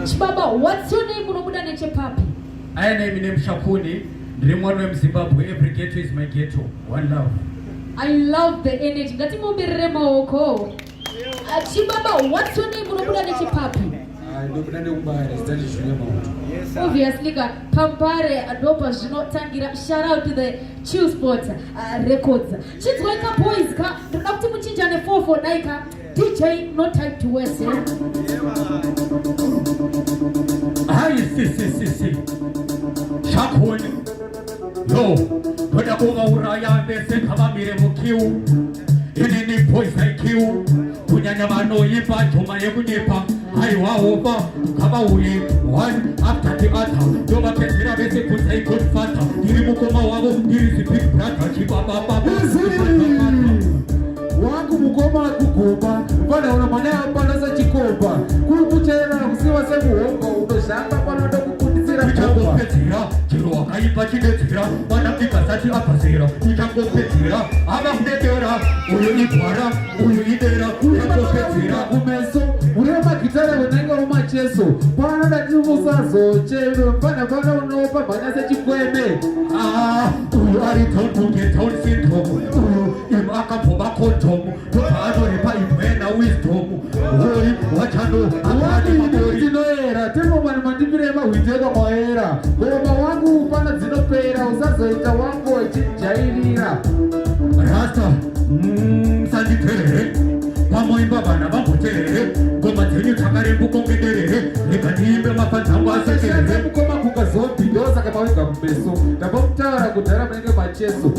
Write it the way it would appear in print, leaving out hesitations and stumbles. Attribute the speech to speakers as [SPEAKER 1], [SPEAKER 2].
[SPEAKER 1] Chibaba, what's your name? Unobuda nechepapi?
[SPEAKER 2] I name name Shakuni. Ndiri mwana wemuZimbabwe. Every ghetto is my ghetto. One love.
[SPEAKER 1] I love the energy. Ngatimomberere maoko. Chibaba, what's your name? Unobuda nechepapi?
[SPEAKER 3] Ndobuda nekumbare, zita ndiJunior Mauto.
[SPEAKER 1] Obviously ka pambare ndopa zvinotangira. Shout out to the Chill Spot Records. Chinzwai ka boys ka, ndoda kuti muchinjane 449 ka. DJ, no time to waste. Eh?
[SPEAKER 2] Hayi si si si si. Shakuni. Yo, ndoda kuvauraya vese ngavamire mukiu. Inini boys IQ. Kunyanya vanoimba joma yekunyepa. Haiwaopa ngavauye one after the other. Ndovapedzera vese bvunzai Godfather. Ndiri mukoma wavo, ndiri the big brother chibaba.
[SPEAKER 3] Wangu mukoma kugomba mfana mwana apana sachikomba kuri kucherera kusiwa semuhomba unozhamba pano ndokukundisira gomba.
[SPEAKER 2] Ndichangopedzera chero wakaipa chidedzera mwana mdikasati abva zera. Ndichangopedzera ava kudedera uyu igwara uyu idera. Ndichangopedzera
[SPEAKER 3] kumeso uri magitare unenge umacheso pano ndati musazochero mfana pano unopa mhanya sechikweme.
[SPEAKER 2] Ah, uyu ari down kunge Down syndrome uyu im akambova condom ndobva anorepa ibwena wisdom hoi wachano
[SPEAKER 3] Wangu tinoera temomani mandipire mahwindi ekwamayera ngoma wangu pano dzinopera usazoita wangu wechijairira.
[SPEAKER 2] Rasta sanditerere pamoimba vana vamboterere ngoma dzenyu takarembuko ngederere rega ndiimbe mafanzangu asekerere.
[SPEAKER 3] Mukoma kuka zombi ndosaka mawega kumeso ndambomutaura kudhara munenge macheso.